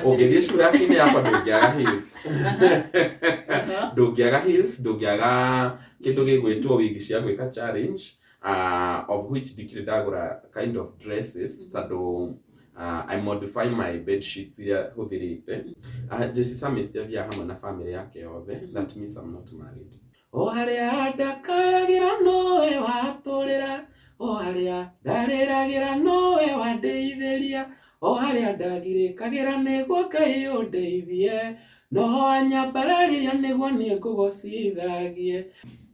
Ũngĩthiĩ curakinĩ yakwa ndũngĩaga heels. Ndũngĩaga heels, ndũngĩaga kĩndũ gĩgwĩtwo wig cia gwĩka challenge, of which ndikĩrĩ ndagũra kind of dresses tondũ I modify my bed sheets iria hũthĩrĩte. Jesse Psalmist athiaga hamwe na family yake yothe, that means I'm not married. O harĩa ndakayagĩra nowe watũrĩra, o harĩa ndarĩragĩra nowe wandeithĩria, o harĩa ndagirĩkagĩra nĩguo Ngai ũndeithie, noho wanyambararĩria nĩguo niĩ ngũgocithagie.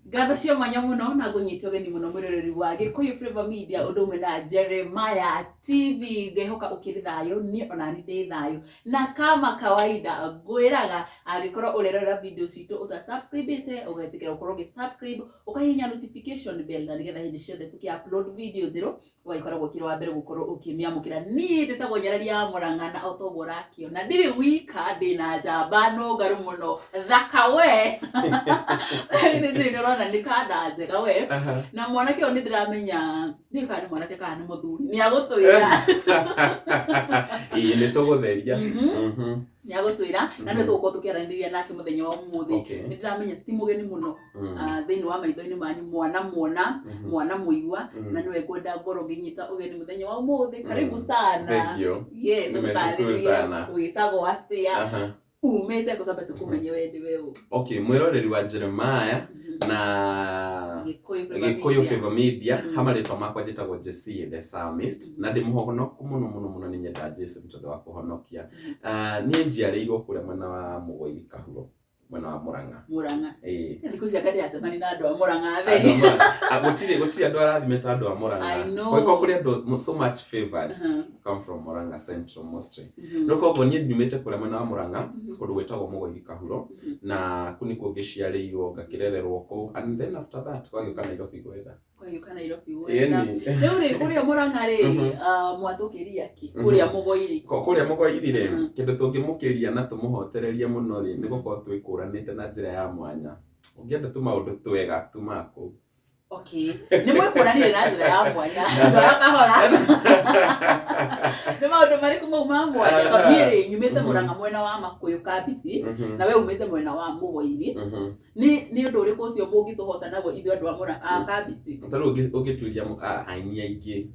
Ngatho cia mwanya mũno na ngũnyite ũgeni mũno mwĩroreri wa Gĩkũyũ Flavour Media ũndũ ũmwe na Jeremiah TV. Ngehoka ũkĩrĩ thayũ, niĩ onani ndĩ thayũ. Na kama kawaida ngwĩraga angĩkorwo ũrerorera video citũ ũta subscribe ĩte, ũgetĩkĩra gũkorwo ũgĩ subscribe, ũkahihinya notification bell na nĩgetha hĩndĩ ciothe tũkĩ upload video njerũ ũgagĩkoragwo ũkĩrĩ wa mbere gũkorwo ũkĩmĩamũkĩra. Niĩ njĩtagwo Nyarari ya Mũrang'a na o toguo ũrakĩona ndirĩ wika, ndĩna njamba nũngarũ mũno thaka we. Nĩ njũĩ nĩ ũrona nĩ kanda njega we. Na mwanake ũyũ nĩ ndĩramenya ndiũĩ kana nĩ mwanake kana nĩ mũthuri, nĩ agũtwĩra. Ĩĩ, nĩ tũgũtheria. Nĩ agũtwĩra na nĩwe tũgũkorwo tũkĩaranĩria nake mũthenya wa ũmũthĩ. Nĩ ndĩramenya ti mũgeni mũno thĩinĩ wa maitho-inĩ manyu, mwana muona, mwana mũigua, na nĩwe ngwenda ngorwo ngĩnyita ũgeni mũthenya wa ũmũthĩ. Karibu sana. Thank you. Yes, Nimeshukuru ũtũtarĩrie sana. wĩtagwo atĩa, umĩte kũ, twambe tũkũmenye we nĩwe ũ. Okay, mwĩroreri wa Jeremiah na Gĩkũyũ Flavour Gĩkũyũ Media. Flavour Media, ha marĩtwa makwa njĩtagwo Jesse the Psalmist na ndĩ mũhonoku mũno mũno mũno, nĩ nyendaga Jesu nĩ tondũ wa kũhonokia. Niĩ njiarĩirwo kũrĩa mwena wa Mũgoiri Kahuro, mwena wa Mũrang'a. Mũrang'a. Ĩĩ. Thikũ ici anga ndĩracemania na andũ a Mũrang'a Andũ a theri. Mũrang'a. Ah, gũtirĩ andũ arathime ta andũ a Mũrang'a. I know. Kũngĩkorwo kũrĩ andũ so much favored come from Murang'a Central mostly. No koguo niĩ nyumĩte kũrĩa mwena wa Murang'a, kũndũ gwĩtagwo Mũgoiri Kahuro, na kũu nĩkuo ngĩciarĩirwo, ngakĩrererwo kũu, and then after that twagĩũka Nairobi gwetha. Gwagĩũka Nairobi gwetha. Ĩni. Rĩu rĩ, kũrĩa Murang'a rĩ, mwatũkĩria kĩ? Kũrĩa Mũgoiri. Kũrĩa Mũgoiri rĩ, kĩndũ tũngĩmũkĩria na tũmũhotererie mũno rĩ, nĩ gũkorwo twĩkũranĩte na njĩra ya mwanya. Ũngĩenda tũmaũndũ twega tumaga kũu. Okay. Nĩ mwĩkũranire na njĩra ya mwanya. Ndwara kahora. Nĩ maũndũ marĩkũ mau ma mwanya? Tondũ niĩ rĩ, nyumĩte Murang'a mwena wa Makũyũ Kambithi, na we umĩte mwena wa Mũgoiri. Nĩ ũndũ ũrĩkũ ũcio mũngĩtũhota naguo ithuĩ andũ a Murang'a a Kambithi? Ta rĩu ũngĩtuĩria aini aingĩ,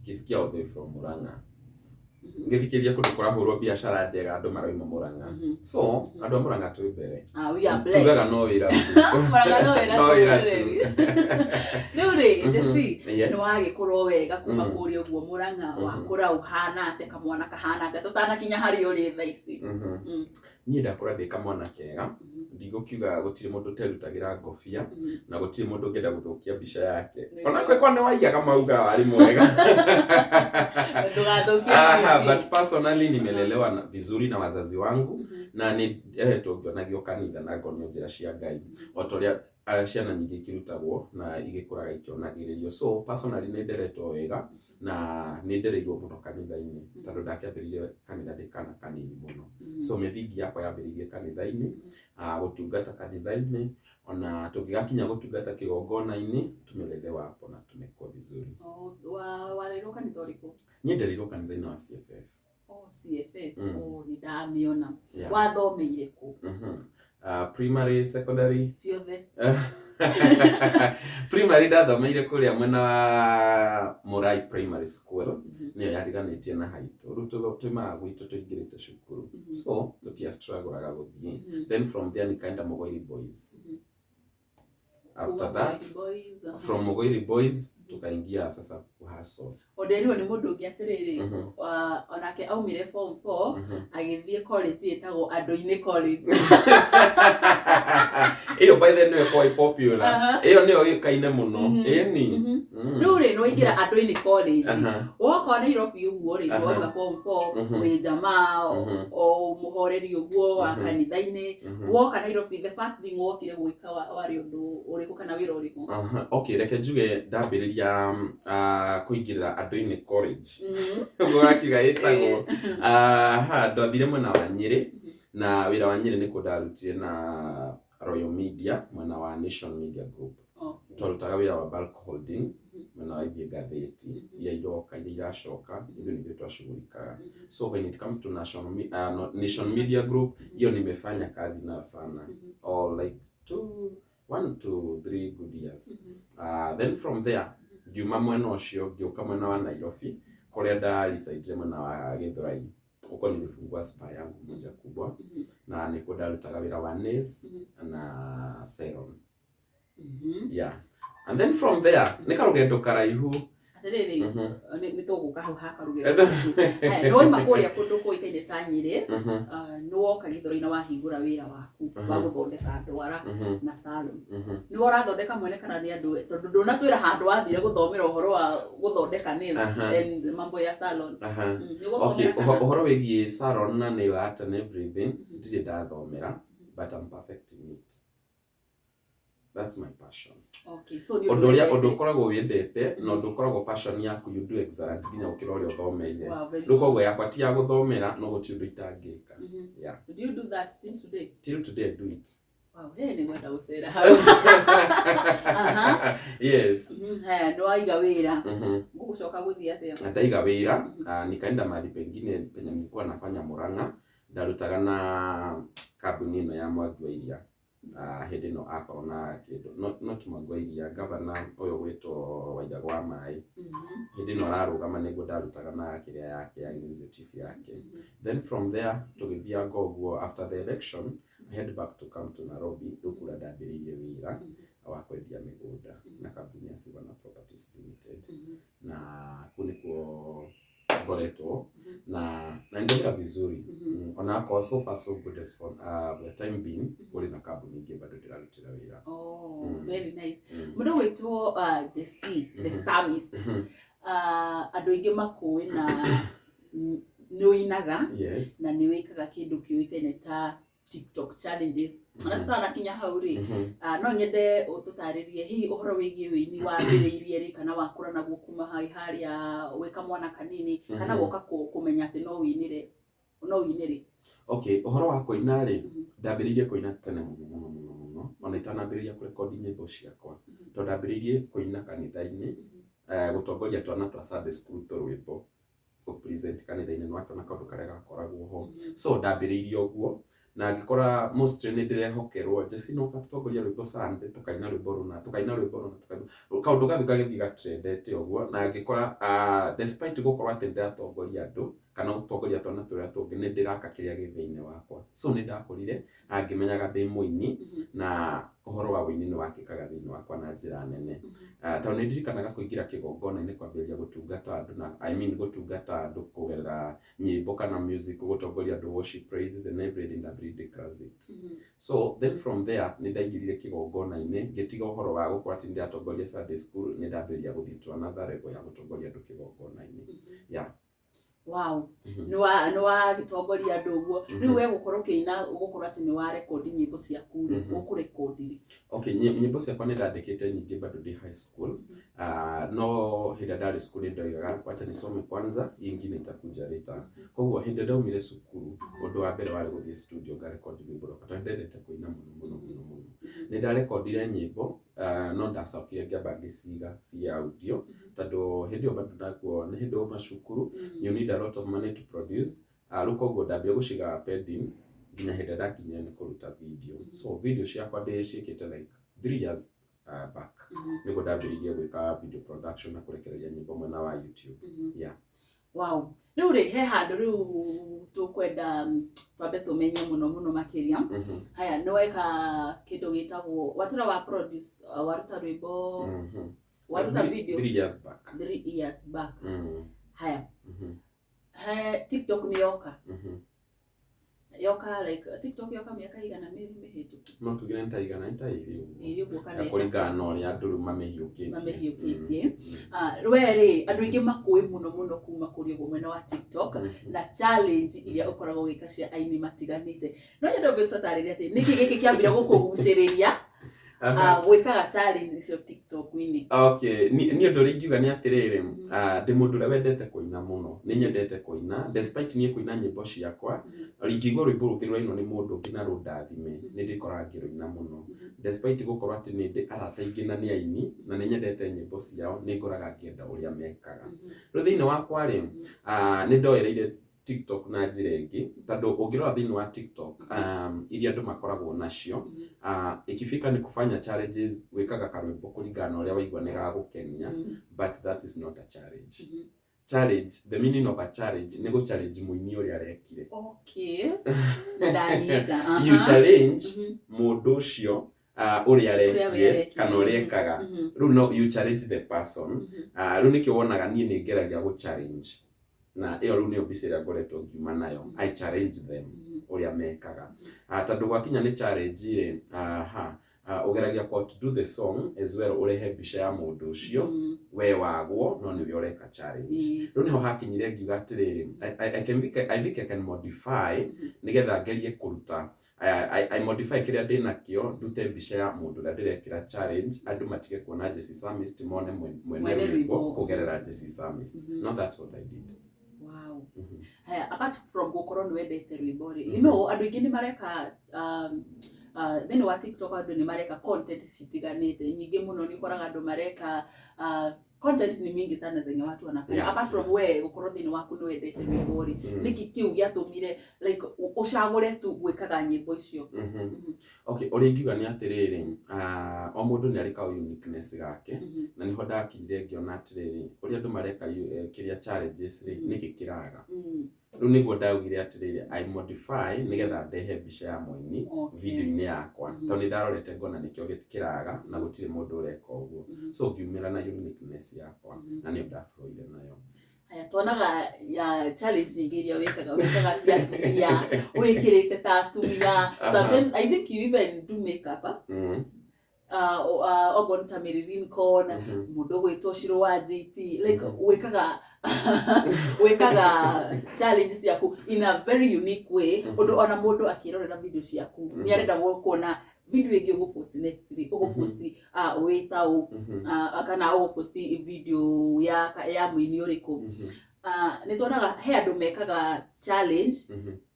ngĩsikia all the way from Murang'a. Ngĩthikĩrĩria kũndũ kũrahũrwo biacara njega, andũ marauma Murang'a. So andũ a Murang'a twĩ mbere. Ah, we are blessed. Tugaga no wĩra tu. Murang'a no wĩra No tu. wĩra tu. Rĩu rĩ, Jesse, Yes. nĩ wagĩkũra wega kuma kũrĩa ũguo Murang'a, wakũra ũhana atĩa, kamwana kahana atĩa, tũtanakinya harĩa ũrĩ thaa ici? Niĩ ndakũra ndĩ kamwana kega, ndigũkiuga gũtirĩ mũndũ ũterutagĩra ngobia, na gũtirĩ mũndũ ũngĩenda gũthũkia mbica yake. Ona kwĩkwa nĩ waiyaga mauga warĩ mwega. Ndũgathũkie Aha, CV. but personally nimelelewa vizuri na wazazi wangu, na nĩ nderetwo ngĩonagio kanitha na ngonio njĩra cia Ngai o ta ũrĩa ciana nyingĩ ikĩrutagwo na igĩkũraga ikĩonagĩrĩrio. So personally nĩ nderetwo wega na nĩ ndereirwo mũno kanitha-inĩ, tondũ ndakĩambĩrĩirie kanitha ndĩ kana kanini mũno. So mĩthingi yakwa yambĩrĩirie kanitha-inĩ, gũtungata kanitha-inĩ, ona tũngĩgakinya gũtungata kĩgongona-inĩ, tumelelewa hapo na tumekuwa vizuri. Oh, warerirwo kanitha ũrĩkũ? Niĩ ndereirwo kanitha-inĩ wa CFF. Oh, CFF. Mm. Oh, nĩ ndamĩona. Yeah. Wathomeire kũ? Primary, secondary. Ciothe. Primary ndathomeire kũrĩa mwena wa Mũrai Primary School, nĩyo yariganĩtie na haitũ. Rĩu tuimaga gwitũ tũingĩrĩte cukuru, so tũtia struggle gũthiĩ. Then from there nikaenda Mũgoiri Boys. After Kuma that, Mũgoiri Boys, aha. from Mũgoiri Boys tukaingia sasa kuhustle. Nderirwo nĩ mũndũ ũngĩ atĩrĩrĩ, onake aumire form 4 agĩthiĩ college ĩtagwo Andũ-inĩ College. Ĩyo by the way nĩyo ĩkoragwo ĩ popular. Ĩyo nĩyo ĩkaine mũno. Ĩni. Rĩu rĩ, nĩ waingĩra Andũ-inĩ College. Woka Nairobi ũguo rĩ, wauma form 4, wĩ jamaa o mũhoreri ũguo wa kanitha-inĩ. Woka Nairobi, the first thing wokire gwĩka warĩ ũndũ ũrĩkũ kana wĩra ũrĩkũ? Aha. Okay, reke njuge ndambĩrĩria kũingĩrĩra Andũ-inĩ College. Ũguo wakiuga ĩtagwo. Ha, ndathire mwena wa Nyĩrĩ, na wĩra wa Nyĩrĩ nĩkuo ndarutire na Royal Media, mwena wa Nation Media Group. Twarutaga wĩra wa bulk holding. Mwena wa ithiĩ ngathĩti iria iroka, iria iracoka, ithuĩ nithuĩ twacugurikaga. So when it comes to national, no, Nation Media Group, hiyo nimefanya kazi nayo sana, or like two, 1 to 3 good years. Then from there ngiuma mwena ũcio, ngĩũka mwena wa Nairobi kũrĩa ndaricaidire mwena wa Githurai. Huko nilifungua spa yangu moja kubwa na nĩkuo ndarutaga wĩra wa nails na salon. Yeah, and then from there nĩ karũgendo karaihu. Atĩrĩrĩ, nĩ tũgũka hau hakarugĩra. Haya, nĩ wauma kũrĩa kũndũ kũĩkaine ta Nyĩrĩ, nĩ woka Gĩthũrai na wahingũra wĩra waku wa gũthondeka ndwara na salon. Nĩwe ũrathondeka mwene kana nĩ andũ? Tondũ ndũnatwĩra handũ wathire gũthomera ũhoro wa gũthondeka nails and mambo ya salon. Nĩ Okay, ũgũthomera kana? Ũhoro wĩgiĩ salon na nail art and everything, ndirĩ ndathomera, but I'm perfecting it. That's my passion. Okay, so nĩ Ũndũ ũrĩa wendete. Ũndũ ũkoragwo wendete na ũndũ ũkoragwo passion yaku, you do excellent nginya gũkĩra ũrĩa ũthomeire. Wow, very Rĩu koguo yakwa ti ya gũthomera, no gũtirĩ ũndũ itangĩka. Yeah. Do you do that still today? Till today I do it. Wow, hey, nĩ ngwenda gũcera hau. Aha. Yes. Haya, nĩ waiga wĩra. Gũgũcoka gũthiĩ atĩa? Ndaiga wĩra, nikaenda mahali pengine penye nilikuwa nafanya Murang'a. Ndarutaga na kambuni ĩno ya Mwangi wa Iria, hĩndĩ ĩno akorwo na kĩndũ, not Mwangi wa Iria, gavana ũyũ gwĩtwo Waigaga wa Maĩ. Hĩndĩ ĩno ararũgama nĩguo ndarutaga na kĩrĩa yake ya initiative yake. Then from there tũgĩthianga ũguo. After the election I had back to come to Nairobi, rĩu kũrĩa ndambĩrĩirie wĩra wa kwendia mĩgũnda na kambuni ya Silvana Properties Limited, na kũu nĩkuo ngoretwo na naendelea vizuri. Ona akorwo so far so good as for the time being, kũrĩ na kambuni ingĩ bado ndĩrarutĩra wĩra. Oh, very nice. Mũndũ gwĩtwo Jesse the Psalmist. Andũ aingĩ makũĩ na nĩ ũinaga na nĩ wĩkaga kĩndũ kĩũĩkaine ta TikTok challenges. Ona tũtanakinya hau rĩ, no nyende ũtũtarĩrie hihi ũhoro wĩgiĩ wĩini wambĩrĩirie rĩ, kana wakũra naguo kuma harĩa wĩ kamwana kanini, kana woka kũmenya atĩ no wĩinĩre, no wĩine rĩ? Okay, ũhoro wa kũina rĩ, ndambĩrĩirie kũina tene mũno mũno mũno mũno, ona itanambĩrĩria kũrekondi nyĩmbo ciakwa, tondũ ndambĩrĩirie kũina kanitha-inĩ, gũtongoria twana twa Sunday school tũrwĩmbo, kũ-present kanitha-inĩ, nĩ wakĩona kaũndũ karĩa gakoragwo ho. So ndambĩrĩirie ũguo na ngĩkora mostly nĩ ndĩrehokerwo, Jesse, no ũgatongoria rwĩmbo Sunday, tũkaina rwĩmbo rũna, tũkaina rwĩmbo rũna, tũkaina kaũndũ gathiĩ gagĩthiĩ gatrendete ũguo, na ngĩkora despite gũkorwo atĩ ndĩratongoria andũ kana gũtongoria twana tũrĩa tũngĩ, nĩ ndĩraka kĩrĩa gĩ thĩinĩ wakwa. So nĩ ndakũrire na ngĩmenyaga ndĩ mũini, na ũhoro wa ũini nĩ wakĩkaga thĩinĩ wakwa na njĩra nene. Tondũ nĩ ndirikanaga kũingĩra kĩgongona-inĩ kwambĩrĩria gũtungata andũ, na I mean gũtungata andũ kũgerera nyĩmbo kana music, gũtongoria andũ worship, praises and everything, ndambĩrĩirie class 8. So then from there nĩ ndaingĩrire kĩgongona-inĩ, ngĩtiga ũhoro wa gũkorwo atĩ nĩ ndĩratongoria Sunday school, nĩ ndambĩrĩria gũthiĩ to another level ya gũtongoria andũ kĩgongona-inĩ. Yeah. Wow. Nĩ wagĩtongoria andũ ũguo. Rĩu we gũkorwo ũkĩina, gũkorwo atĩ nĩ warekondi nyĩmbo ciaku rĩ, ũkũrekondi rĩ? Okay, nyĩmbo ciakwa nĩ ndandĩkĩte nyingĩ bado ndĩ high school. No hĩndĩ ĩrĩa ndarĩ cukuru nĩ ndoigaga, wacha nisome kwanza, hii ingine itakuja later. Koguo hĩndĩ ĩrĩa ndaumire cukuru, ũndũ wa mbere warĩ gũthiĩ studio ngarekondi rwĩmbo rwakwa, tondũ ndendete kũina mũno mũno mũno mũno. Nĩ ndarekondire nyĩmbo, no ndacokire ngĩamba ngĩciga ci audio, tondũ hĩndĩ ĩyo bado nakuo nĩ hĩndĩ wauma cukuru, you need a lot of money to produce. Rĩu koguo ndambire gũciga pending nginya hĩndĩ ĩrĩa ndakinyire nĩ kũruta video. So video ciakwa ndĩciĩkĩte like 3 years back, nĩguo ndambĩrĩirie gwĩka video production na kũrekereria nyĩmbo mwena wa YouTube. Yeah. Wow, rĩu rĩ, he handũ rĩu tũkwenda twambe tũmenye mũno mũno makĩria. Haya, nĩ weka kĩndũ gĩtagwo watũra wa produce, waruta rwĩmbo, waruta video 3 years back. 3 years back. Haya, he TikTok nĩ yoka, yoka like TikTok yoka mĩaka igana mĩhĩtũku? No tugire nĩ ta igana, nĩ ta ĩrĩ ũguo. Ĩrĩ ũguo kana Ya kũringana na ũrĩa andũ rĩu mamĩhiũkĩtie. Mamĩhiũkĩtie. We rĩ, andũ aingĩ makũĩ mũno mũno kuma kũrĩ ũguo mwena wa TikTok na challenge iria ũkoragwo ũgĩka cia aini matiganĩte. No nyende ũmbe tũtarĩrie atĩ nĩkĩ gĩkĩ kĩambire gũkũgucĩrĩria Gwĩkaga challenge icio TikTok-inĩ? Okay, niĩ ũndũ ũrĩa ingiuga nĩ atĩrĩrĩ, ndĩ mũndũ ũrĩa wendete kũina mũno. Nĩ nyendete kũina, despite niĩ kũina nyĩmbo ciakwa, ingĩigua rwĩmbo rũngĩ rũrainwo nĩ mũndũ ũngĩ na rũndathime, nĩ ndĩkoraga ngĩrũina mũno. Despite gũkorwo atĩ nĩ ndĩ arata aingĩ na nĩ aini, na nĩ nyendete nyĩmbo ciao, nĩ ngoraga ngĩenda ũrĩa mekaga. Rĩu thĩinĩ wakwa rĩ, nĩ ndoereire TikTok na njĩra ĩngĩ, tondũ ũngĩrora thĩinĩ wa TikTok, iria andũ makoragwo nacio, ikifika ni kufanya challenges, wĩkaga karwĩmbo kũringana na ũrĩa waigua nĩ gagũkenia, but that is not a challenge. Challenge, the meaning of a challenge nĩ gũ challenge mũini ũrĩa arekire. Okay, ndanyita. You challenge mũndũ ũcio, ũrĩa arekire kana ũrĩa ekaga. Rĩu no you challenge the person. Rĩu nĩkĩo wonaga niĩ nĩ ngeragia gũ challenge, na ĩyo rĩu nĩyo mbica ĩrĩa ngoretwo ngiuma nayo. I challenge them ũrĩa mekaga, tondũ gwakinya nĩ challenge rĩ, aha, ũgeragia to do the song as well, ũrehe mbica ya mũndũ ũcio we wagwo no nĩwe ũreka challenge. Rĩu nĩho hakinyire ngiuga atĩrĩrĩ, I think I can modify nĩgetha ngerie kũruta, I modify kĩrĩa ndĩnakĩo, ndute mbica ya mũndũ ũrĩa ndĩrekĩra challenge, andũ matige kuona Jesse Psalmist, mone mwene Mwene rwĩmbo rwĩmbo. kũgerera Jesse Psalmist. No that's what I did. Wow. Haya, apart from gũkorwo nĩ wendete rwĩmbo rĩ, you know andũ aingĩ nĩ mareka, thĩinĩ wa TikTok andũ nĩ mareka content citiganĩte nyingĩ mũno. Nĩ ũkoraga andũ mareka, content ni mingi sana zenye watu wanafanya. Apart from we gũkorwo thĩinĩ waku nĩ wendete rwĩmbo rĩ, nĩkĩ kĩu gĩatũmire like ũcagũre tu gwĩkaga nyĩmbo icio? Okay, ũrĩa ingiuga nĩ atĩrĩrĩ, o mũndũ nĩ arĩ ka uniqueness gake, na nĩho ndakinyire ngĩona atĩrĩrĩ, ũrĩa andũ mareka kĩrĩa challenges rĩ, nĩkĩ kĩraga. Rĩu nĩguo ndaugire atĩrĩrĩ, I modify nĩgetha ndehe mbica ya mũini video-inĩ yakwa, tondũ nĩ ndarorete ngona nĩkĩo kĩraga na gũtirĩ mũndũ ũreka ũguo. So ngiumĩra na uniqueness yakwa, na nĩyo ndaflowire nayo. Haya, tuonaga ya challenge nyingĩ iria wĩkaga cia atumia, wĩkĩrĩte ta atumia. Sometimes I think you even do makeup, ah? Mm. Okorwo nĩ ta Mary Lincoln, mũndũ ũgwĩtwo Shiro wa JP, like wĩkaga challenge ciaku in a very unique way, ũndũ ona mũndũ akĩrorera video ciaku nĩ arenda kuona video ĩngĩ ũgũpost next rĩ, ũgũpost wĩ ta ũ, kana ũgũpost video ya mũini ũrĩkũ. Nĩ tuonaga he andũ mekaga challenge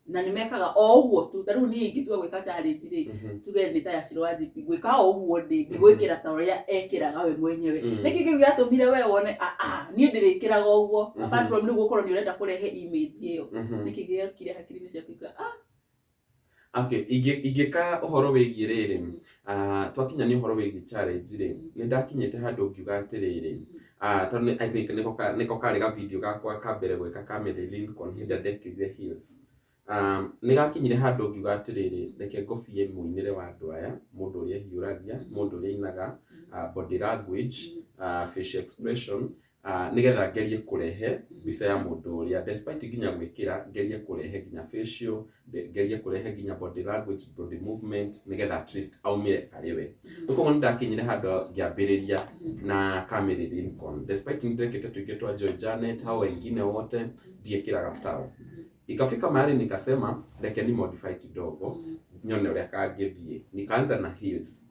na nĩ mekaga o ũguo tu. Ta rĩu niĩ ingĩtua gwĩka challenge rĩ, tuge nĩ ta ya Shiro wa JP, gwĩka o ũguo ndĩ ndigwĩkĩra ta ũrĩa ekĩraga we mwenyewe. Nĩkĩ kĩu gĩatũmire we wone, ah, ah, niĩ ndĩrĩkĩraga ũguo, apart from rĩu gũkorwo nĩ ũrenda kũrehe image ĩyo? Nĩkĩ gĩokire hakiri-inĩ ciaku ikiuga, ah? Okay, ingĩka ũhoro wĩgiĩ rĩrĩ, twakinya nĩ ũhoro wĩgiĩ challenge rĩ, nĩ ndakinyĩte handũ ngiuga atĩrĩrĩ, tondũ I think nĩko karĩ ga video gakwa ka mbere gwĩka ka Mary Lincoln hĩndĩ ĩrĩa ndekĩrire heels. Nĩ gakinyire handũ ngiuga atĩrĩrĩ, reke ngobie mũinĩre wa andũ aya, mũndũ ũrĩa ehiũragia, mũndũ ũrĩa ainaga, body language, facial expression, nĩgetha ngerie kũrehe mbica ya mũndũ ũrĩa, despite nginya gwĩkĩra, ngerie kũrehe nginya facial, ngerie kũrehe nginya body language, body movement, nĩgetha at least aumĩre arĩ we. Koguo nĩ ndakinyire handũ ngĩambĩrĩria na Kamiri Lincoln, despite nĩ ndekĩte tũingĩ twa Joy Janet, hao wengine wote ndiĩkĩraga tao. Ikafika mahali nikasema reke ni modify kidogo, nyone ũrĩa kangĩthiĩ. Nikaanza na heels.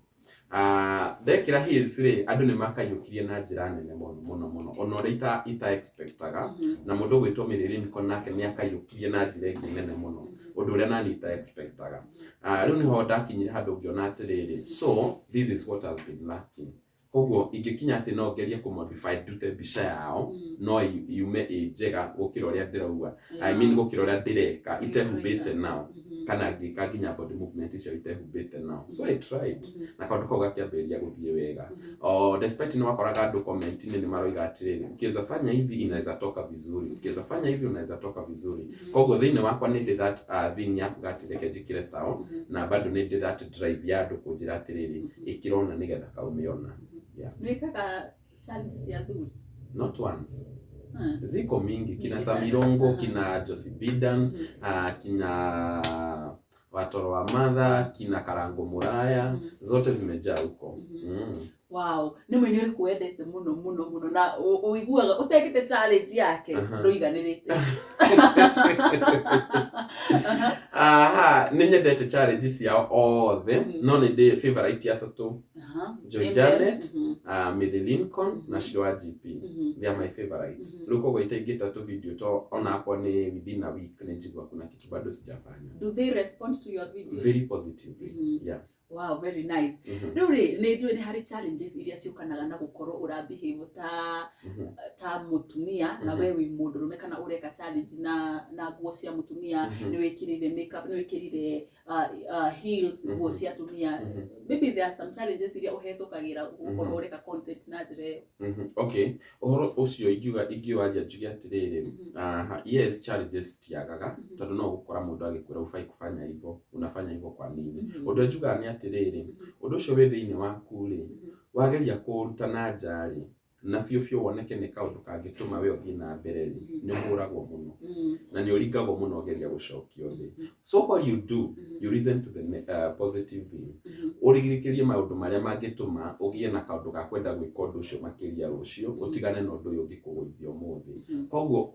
Ndekĩra heels rĩ, andũ nĩ makaiyũkirie na njĩra nene mũno mũno mũno, ona ũrĩa ita expectaga, na mũndũ ũgwĩtwo Mary Lincoln nake nĩ akaiyũkirie na njĩra ĩngĩ nene mũno, ũndũ ũrĩa nani ita expectaga. Rĩu nĩho ndakinyire handũ ngĩona atĩrĩrĩ, so this is what has been lacking. Koguo ingĩkinya atĩ no ngerie kũ modify ndute mbica yao, no yume ĩ njega gũkĩra ũrĩa ndĩrauga, I mean gũkĩra ũrĩa ndĩreka itehumbĩte nao, kana ngĩka nginya body movement icio itehumbĩte nao. So I tried, na kaũndũ kau gakĩambĩrĩria gũthiĩ wega, o despite nĩ wakoraga andũ comment-inĩ nĩ maroiga atĩrĩrĩ, ukiweza fanya hivi inaweza toka vizuri, ukiweza fanya hivi unaweza toka vizuri. Koguo thĩinĩ wakwa nĩ ndĩ that thing ya kuga atĩ reke njĩkĩre tao, na bado nĩ ndĩ that drive ya andũ kũnjĩra atĩrĩrĩ, ĩkĩra ona nĩgetha kaume ona. Yeah. Nĩ wĩkaga challenge cia athuri? Not once. Ziko mingi, kina Mingi sana. Samirongo, kina Josie Bidan, kina Watoro wa Madha, kina Karango Muraya, zote zimejaa huko. Wow, nĩ mũini ũrĩkũ wendete mũno mũno mũno na ũiguaga ũtekĩte challenge yake ndũiganĩrĩte? Aha, nĩ nyendete challenge ciao othe, no nĩ ndĩ favorite atatũ: Joy Janet, Millie Lincoln na Shiro GP. They are my favorites. Rĩu koguo itaingĩta tu video to onakwa nĩ within a week nĩ njigua kuna kitu bado sijafanya. Do they respond to your videos? Very positively. Yeah. Wow, very nice. Rĩu rĩ, nĩ njũĩ nĩ harĩ challenges iria ciũkanaga na gũkorwo ũra behave ta ta mũtumia na we wĩ mũndũrũme, kana ũreka challenge na nguo cia mũtumia, nĩ wĩkĩrire makeup, nĩ wĩkĩrire heels, nguo cia atumia. Maybe there are some challenges iria ũhetũkagĩra gũkorwo ũreka content na njĩra ĩyo. Okay, ũhoro ũcio ingiuga, ingĩwaria njuge atĩrĩrĩ, aha, yes, challenges citiagaga, tondũ no ũgũkora mũndũ agĩkwĩra ufai kufanya hivyo, unafanya hivyo kwa nini? Ũndũ njugaga nĩ atĩrĩrĩ, ũndũ ũcio wĩ thĩinĩ waku rĩ, wageria kũũruta na nja rĩ, na biũ biũ woneke nĩ kaũndũ kangĩtũma we ũthiĩ na mbere rĩ, nĩ ũhũragwo mũno na nĩ ũringagwo mũno ũgeria gũcokio thĩ. So what you do, you listen to the positive thing, ũrigirĩkĩrie maũndũ marĩa mangĩtũma ũgĩe na kaũndũ ga kwenda gwĩka ũndũ ũcio makĩria rũciũ, ũtigane na ũndũ ũyũ ũngĩkũgũithia ũmũthĩ. Koguo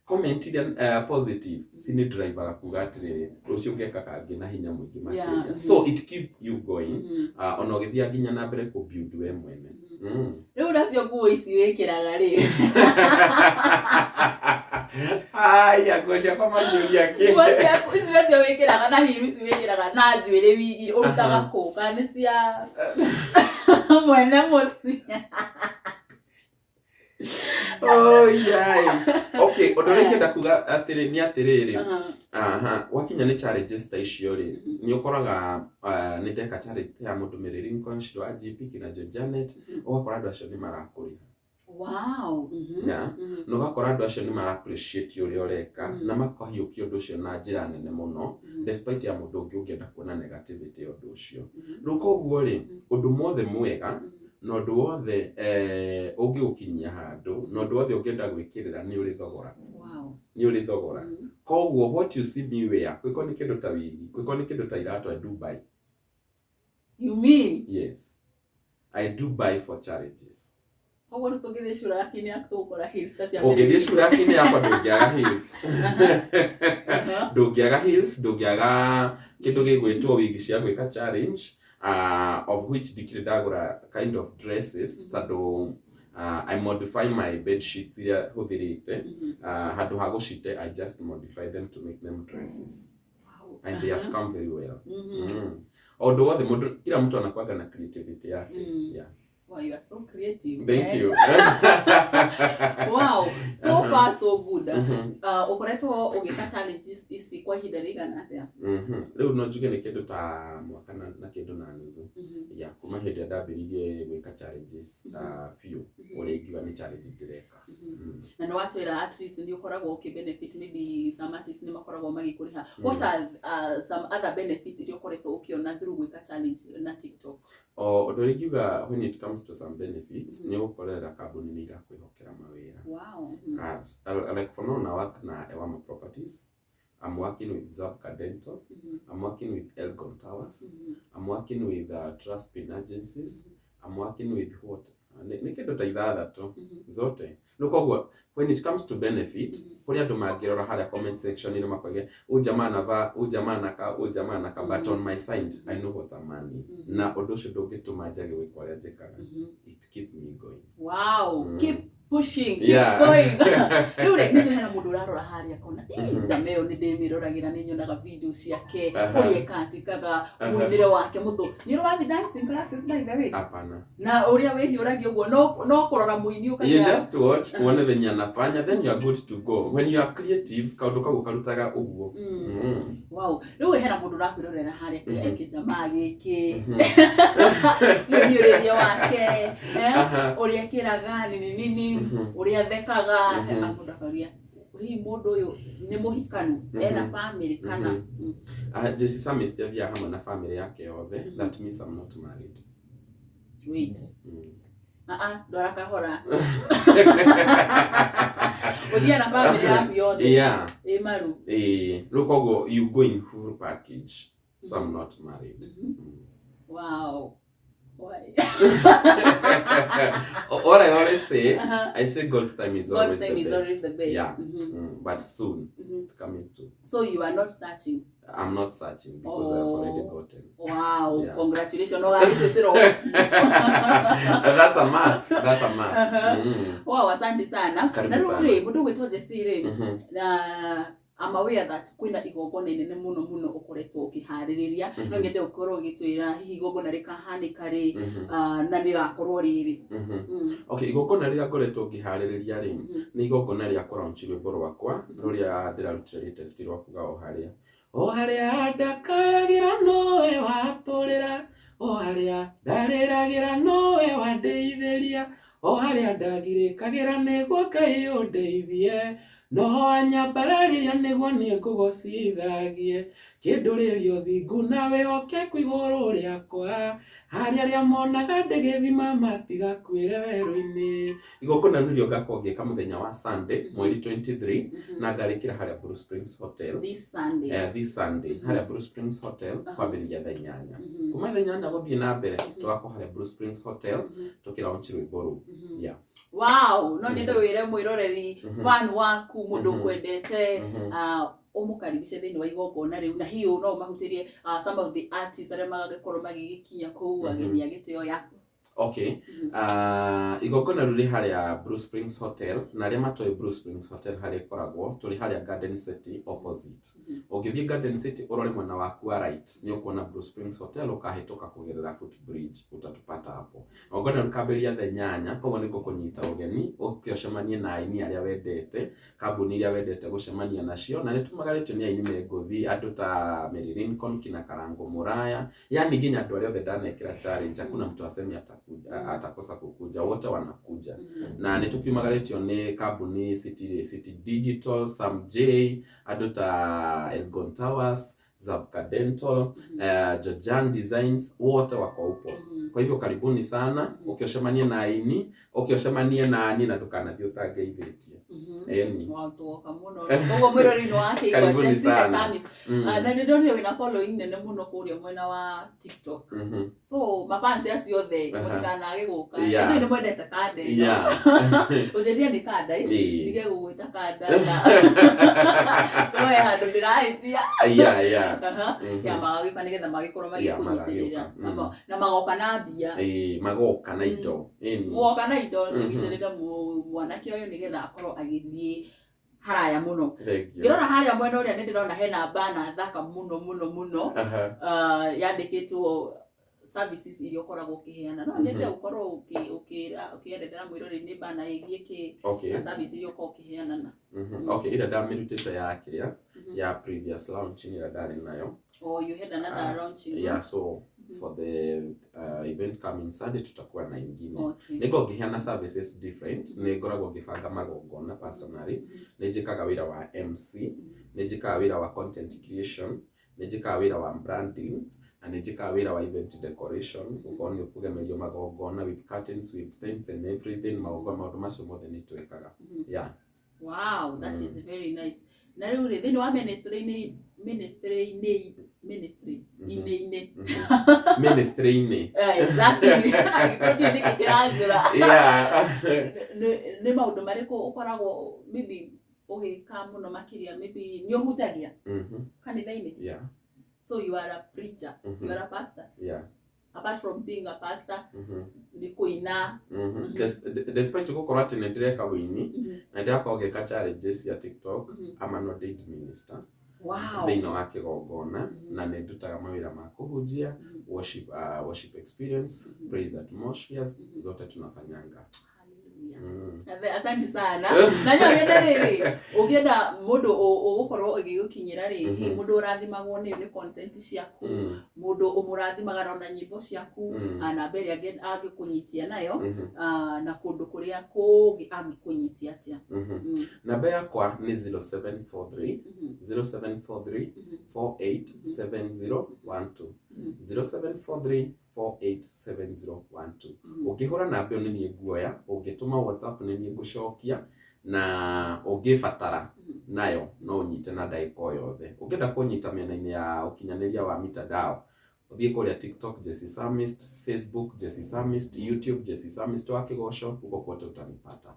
comment iria positive cini drivaga kuga atĩrĩrĩ, rũciũ ngeka kangĩ na hinya mũingĩ makĩria. So it keep you going, ona ũgĩthiĩ nginya na mbere kũ build we mwene. Rĩu nacio nguo ici wĩkĩraga rĩ? Aya, nguo ciakwa manjũria kĩ? Nguo ciaku ici nacio wĩkĩraga na hiru ici wĩkĩraga na njuĩrĩ wigi ũrutaga kũ, kana nĩ cia mwene mũciĩ? Oh, yeah. Okay, ũndũ ũrĩa ingĩenda kuga atĩrĩ nĩ atĩrĩrĩ, aha, wakinya nĩ challenges ta icio rĩ, nĩ ũkoraga nĩ ndeka challenge ta ya mũndũ Mary Lincoln, Shiro wa GP, kina Joy Janet, ũgakora andũ acio nĩ marakũrĩha. Yeah. Na ũgakora andũ acio nĩ mara appreciate ũrĩa ũreka na makahiũkia ũndũ ũcio na njĩra nene mũno, despite ya mũndũ ũngĩ ũngĩenda kuona negativity ya ũndũ ũcio. Rĩu koguo rĩ, ũndũ mothe mwega na ũndũ wothe ũngĩgũkinyia handũ na ũndũ wothe ũngĩenda gwĩkĩrĩra nĩ ũrĩ thogora. Nĩ ũrĩ thogora. Koguo what you see me wear, kwĩko nĩ kĩndũ ta wigi, kwĩko nĩ kĩndũ ta iratũ, I do buy. You mean? Yes, I do buy for challenges. Koguo rĩu tũngĩthiĩ cura-inĩ yaku tũgũkora heels ta cia Ũngĩthiĩ cura-inĩ yakwa ndũngĩaga heels. Ndũngĩaga heels, ndũngĩaga kĩndũ gĩgwĩtwo wigi cia gwĩka challenge, of which ndikĩrĩ ndagũra kind of dresses, tondũ I modify my bed sheets iria hũthĩrĩte. Handũ ha gũcite, I just modify them to make them dresses, and they have come very well. Ũndũ wothe mũndũ, kila mtu anakuaga na creativity yake. Yeah. Wow, you are so creative. Thank eh? you. Wow, so far so good. Ũkoretwo ũgĩka challenges ici kwa ihinda rĩigana atĩa? Rĩu no njuge nĩ kĩndũ ta mwaka na kĩndũ na nuthu ya kuma hĩndĩ ĩrĩa ndambĩrĩirie gwĩka challenges biũ, ũrĩa ingiuga nĩ challenge ndĩreka. Na nĩ watwĩra at least nĩ ũkoragwo ũkĩ benefit, maybe some artists nĩ makoragwo magĩkũrĩha. What are some other benefits iria ũkoretwo ũkĩona through gwĩka challenge na TikTok? O ũndũ ũrĩa ingiuga when it comes to some benefits, nĩ ũgũkorerera kambuni nĩ irakwĩhokera mawĩra. Like for now na work na Ewama Properties, I'm working with Zabka Dental, I'm working with Elgon Towers, I'm working with Trust Pin Agencies, I'm working with what? Nĩ kĩndũ ta ithathatũ zote. Rĩu koguo when it comes to benefit, kũrĩ andũ mangĩrora harĩa comment section ĩno makoige huyu jamaa anavaa, huyu jamaa anakaa, huyu jamaa anakaa, but on my side I know what I'm earning. Na ũndũ ũcio ndũngĩtũma njage gwĩka ũrĩa njĩkaga. It keep me going. Wow, keep pushing, keep going. Rĩu rĩ, nĩ hena mũndũ ũrarora harĩa akona, "Ĩ, njama ĩyo nĩ ndĩmĩroragĩra, nĩ nyonaga video ciake, ũrĩa ĩkatikaga, mũinĩre wake mũthũ." Nĩ ũrathiĩ dancing classes, by the way? Hapana. Na ũrĩa wĩhiũragia ũguo no kũrora mũini You ũkaiga? just watch uone venye anafanya, then you are good to go. When you are creative, kaũndũ kau karutaga ũguo. Wow, rĩu hena mũndũ ũrakwĩrorera harĩa akĩuga, "Kĩjamaa gĩkĩ, mũhiũrĩrie wake, ũrĩa ĩkĩraga nini nini, ũrĩa thekaga," mũndũ akaria, "Hihi mũndũ ũyũ nĩ mũhikanu, ena family kana?" Jesse Samis athiaga hamwe na family yake yothe. That means I'm not married. Wait. Ah ah, ndwara kahora. Ũthiaga na family yaku yothe? Yeah. Ĩ maru? Eh, rĩu koguo you go in full package. So I'm not married. Wow. Why? What I always say, Uh-huh. I say God's time is God's always time the is best. always the best. Yeah. Mhm. But soon it coming to. So you are not searching. I'm not searching because I've already Oh. gotten. Wow, Yeah. congratulations. No, agĩtwĩtĩra ũhiki. That's a must. That's a must. Uh-huh. Wow, asante sana. Karibu Na rĩu sana. rĩ, mũndũ ũgwĩtwo Jesse rĩ, Mhm. na I'm aware that kwĩna igongona inene mũno mũno ũkoretwo ũkĩharĩrĩria. No nyende ũkorwo ũgĩtwĩra hihi igongona rĩkahanĩka rĩ, na rĩgakorwo rĩrĩ. Okay, igongona rĩrĩa ngoretwo ngĩharĩrĩria rĩ, nĩ igongona rĩa kũlaunch rwĩmbo rwakwa rũrĩa ndĩrarutire latest rwa kuga o harĩa, o harĩa ndakayagĩra nowe watũrĩra, o harĩa ndarĩragĩra nowe wandeithĩria, o harĩa ndagirĩkagĩra nĩguo Ngai ũndeithie, noho wanyambararĩria nĩguo niĩ ngũgocithagie, kĩndũrĩrie ũthingu na wĩhokeku igũrũ rĩakwa, harĩa arĩa monaga ndĩgĩthima matigakuĩre werũ-inĩ. Igongona nĩrĩo ngakorwo ngĩka mũthenya wa Sunday, mweri 23, na ngarĩkĩra harĩa Blue Springs Hotel. This Sunday. This Sunday, harĩa Blue Springs Hotel, kwambĩrĩria thaa 8. Kuma thaa 8 gũthiĩ na mbere, tũgakorwo harĩa Blue Springs Hotel tũkĩlaunch rwĩmbo rũu. Yeah. Wow, no nyende wĩre mwĩroreri fan waku mũndũ ũkwendete, ũmũkaribishe thĩinĩ wa igongona rĩu, na hihi no ũmahutĩrie some of the artists arĩa magagĩkorwo magĩgĩkinya kũu, ageni a gĩtĩo ya. Okay. Igongona rĩu rĩ harĩa Blue Springs Hotel, na arĩa matoĩ Blue Springs Hotel harĩa ĩkoragwo, tũrĩ harĩa Garden City opposite. Ũngĩthiĩ Garden City ũrore mwena waku wa right, nĩ ũkuona Blue Springs Hotel, ũkahĩtũka kũgerera footbridge, ũtatũpata hapo. Igongona rĩkambĩrĩria thaa 8, koguo nĩ ngũkũnyita ũgeni ũke ũcemanie na aini arĩa wendete, kambuni iria wendete gũcemania nacio, na nĩ tumagarĩtio nĩ aini mengũthi, andũ ta Mary Lincoln, kina Karango Muraya, yani nginya andũ arĩa othe ndanekĩra challenge, hakuna mtu asemi atakosa kukuja, wote wanakuja. Na nĩ tũkiumagarĩtio nĩ kambuni City, City Digital, Sam J, andũ ta Elgon Towers, Zabka Dental, Jojan Designs, wote wako huko. Kwa hivyo karibuni sana, ũkĩocemania na aini, ũkĩocemania na ani, na ndũkanathiĩ ũtangeithĩtie. Ĩni. Wow, tuoka mũno. Koguo mwĩroreri nĩ wakĩigua Karibuni Jesse the sana. Psalmist. Na nĩ ndonire wĩna following nene mũno kũrĩa mwena wa TikTok. So mafansi acio othe mũtikanage gũka. Nĩnjũĩ nĩ mwendete kanda ĩno. Ũnjĩrire nĩ kanda ĩ? Ndige gũgwĩta kanda na we handũ ndĩrahĩtia. Yeah. Ya magagĩũka nĩgetha magĩkorwo Yeah, magĩkũnyitĩrĩra. magagĩũka. Na magoka na mbia. Ĩĩ, magoka na indo. Ĩni. Muoka na indo tũnyitĩrĩre mwanake ũyũ nĩgetha akorwo agĩthiĩ haraya mũno. Thank you. Ngĩrora harĩa mwena ũrĩa nĩ ndĩrona hena bana thaka mũno mũno mũno, yandĩkĩtwo services iria ũkoragwo ũkĩheana. No nyende ũkorwo ũkĩerethera mwĩroreri nĩ bana ĩgiĩ kĩ na service iria ũkoragwo ũkĩheana na. Okay, ĩrĩa ndamĩrutĩte ya kĩrĩa ya previous launch ĩrĩa ndarĩ nayo. Oh, you had another launching. Yeah, so for the event coming Sunday tutakuwa na ingine. Okay. Nĩngoragwo ngĩheana services different, nĩ ngoragwo ngĩbanga magongona personally, nĩ njĩkaga wĩra wa MC, nĩ njĩkaga wĩra wa content creation, nĩ njĩkaga wĩra wa branding, na nĩ njĩkaga wĩra wa event decoration, ũkorwo nĩ ũkũgemerio magongona with curtains, with tents and everything, magongona maũndũ macio mothe nĩ twĩkaga. Yeah. Wow, that is very nice. Na rĩu rĩ, thĩinĩ wa ministry-inĩ ministry-inĩ ministry inĩ-inĩ Ministry-inĩ. Exactly. Angĩkorwo ndiũĩ nĩkĩ kĩranjũra. Nĩ maũndũ marĩkũ ũkoragwo maybe ũgĩka mũno makĩria, maybe nĩ ũhunjagia kanitha-inĩ? Yeah. So you are a preacher, you are a pastor. Yeah. Apart from being a pastor, nĩ kũina. Despite gũkorwo atĩ nĩ ndĩreka wĩini na ndĩrakorwo ngĩka challenges cia TikTok, I'm an ordained minister. Wow. Thĩinĩ wa kĩgongona, na nĩ ndutaga mawĩra ma kũhunjia, worship, worship experience, praise atmospheres, zote tunafanyanga. Hallelujah. Asante sana. Na nyo nyende rĩrĩ, ũngĩenda mũndũ ũgũkorwo ĩgĩgũkinyĩra rĩ, hihi mũndũ ũrathimagwo nĩ content ciaku, mũndũ ũmũrathimaga na nyĩmbo ciaku, namba ĩrĩa angĩkũnyitia nayo, na kũndũ kũrĩa kũngĩ angĩkũnyitia atĩa? Namba yakwa nĩ 0743 0743 487012 0743 487012. Ũngĩhũra namba ĩyo nĩ niĩ nguoya, ũngĩtũma WhatsApp nĩ niĩ ngũcokia, na ũngĩbatara nayo no ũnyite na ndagĩka o yothe. Ũngĩenda kũnyita mĩena-inĩ ya ũkinyanĩria wa mitandao, Ũthiĩ kũrĩa TikTok Jesse Psalmist, Facebook Jesse Psalmist, YouTube Jesse Psalmist wa Kĩgoco, huko kwote utanipata.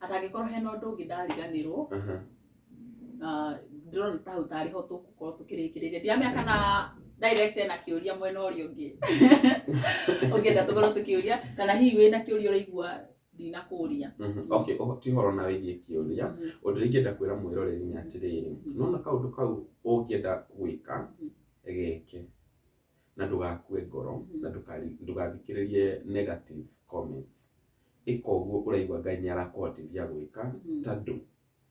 Atangĩkorwo hena ũndũ ũngĩ ndariganĩrwo, ndĩrona ta hau tarĩ ho tũgũkorwo tũkĩrĩkĩrĩria. Ndiramenya kana direct ena kĩũria mwena ũrĩa ũngĩ ũngĩenda tũkorwo tũkĩũria, kana hihi wĩna kĩũria ũraigua ndinakũria. Okay, ti ũhoro na wĩgiĩ kĩũria. Ũndũ ũrĩa ingĩenda kwĩra mwĩroreri nĩ atĩrĩrĩ, nona kaũndũ kau ũngĩenda gwĩka, geke na ndũgakue ngoro, na ndũgathikĩrĩrie negative comments. Ĩka ũguo ũraigua Ngai nĩ arakũhotithia gwĩka, tondũ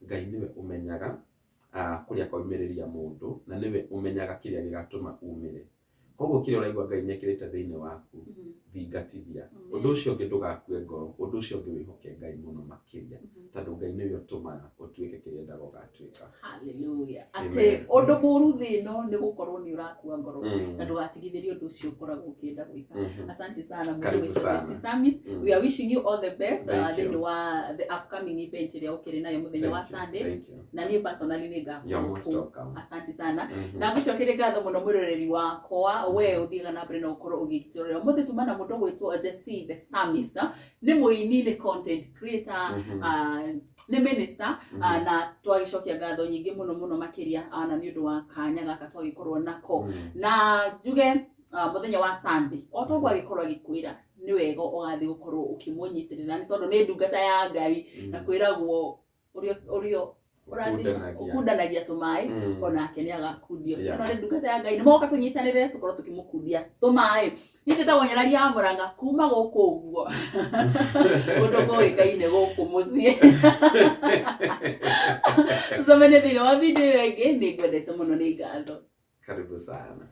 Ngai nĩwe ũmenyaga kũrĩa kwaumĩrĩria mũndũ, na nĩwe ũmenyaga kĩrĩa gĩgatũma umĩre. Koguo kĩrĩa ũraigua Ngai nĩ ekĩrĩte thĩinĩ waku, thingatithia. Ũndũ ũcio ũngĩ ndũgakue ngoro, ũndũ ũcio ũngĩ wĩhoke Ngai mũno makĩria, tondũ Ngai nĩwe ũtũmaga ũtuĩke kĩrĩa endaga ũgatuĩka. Hallelujah. Atĩ ũndũ mũru thĩ ĩno nĩ gũkorwo nĩ ũrakua ngoro, na ndũgatigithĩrie ũndũ ũcio ũkoragwo ũkĩenda gwĩka. Asante sana mũndũ Karibu wĩtwo sana. Jesse Psalmist. We are wishing you all the best Thank you. thĩinĩ wa the upcoming event ĩrĩa ũkĩrĩ nayo mũthenya wa Thank you. Sunday. Thank you. Na niĩ personally nĩ You're ngakorwo most kũu. welcome. Asante sana. Na ngũcokerie ngatho mũno mwĩroreri wakwa, we ũthiaga na mbere na ũkorwo ũgĩtũrora. Ũmũthĩ tuma na mũndũ ũgwĩtwo Jesse the Psalmist. Nĩ mũini, nĩ content creator, nĩ minister, na twagĩcokia ngatho nyingĩ mũno mũno makĩria, na nĩ ũndũ wa kanya gaka twagĩkorwo nako. Na njuge mũthenya wa Sunday, o toguo agĩkorwo agĩkwĩra nĩ wega ũgathiĩ gũkorwo ũkĩmũnyitĩrĩra, nĩ tondũ nĩ ndungata ya Ngai, na kwĩragwo ũrĩa Ũkundanagia. ũkundanagia tũmaĩ, onake nĩ agakundio. Yeah. No nĩ ndungata ya Ngai, nĩ moka tũnyitanĩrĩre tũkorwo tũkĩmũkundia tũmaĩ. Niĩ njĩtagwo Nyarari ya Mũrang'a, kuma gũkũ ũguo kũndũ kũĩkaine gũkũ mũciĩ. Tũcemanie thĩinĩ wa video ĩyo ĩngĩ. Nĩ ngwendete mũno, nĩ ngatho. Karibu sana.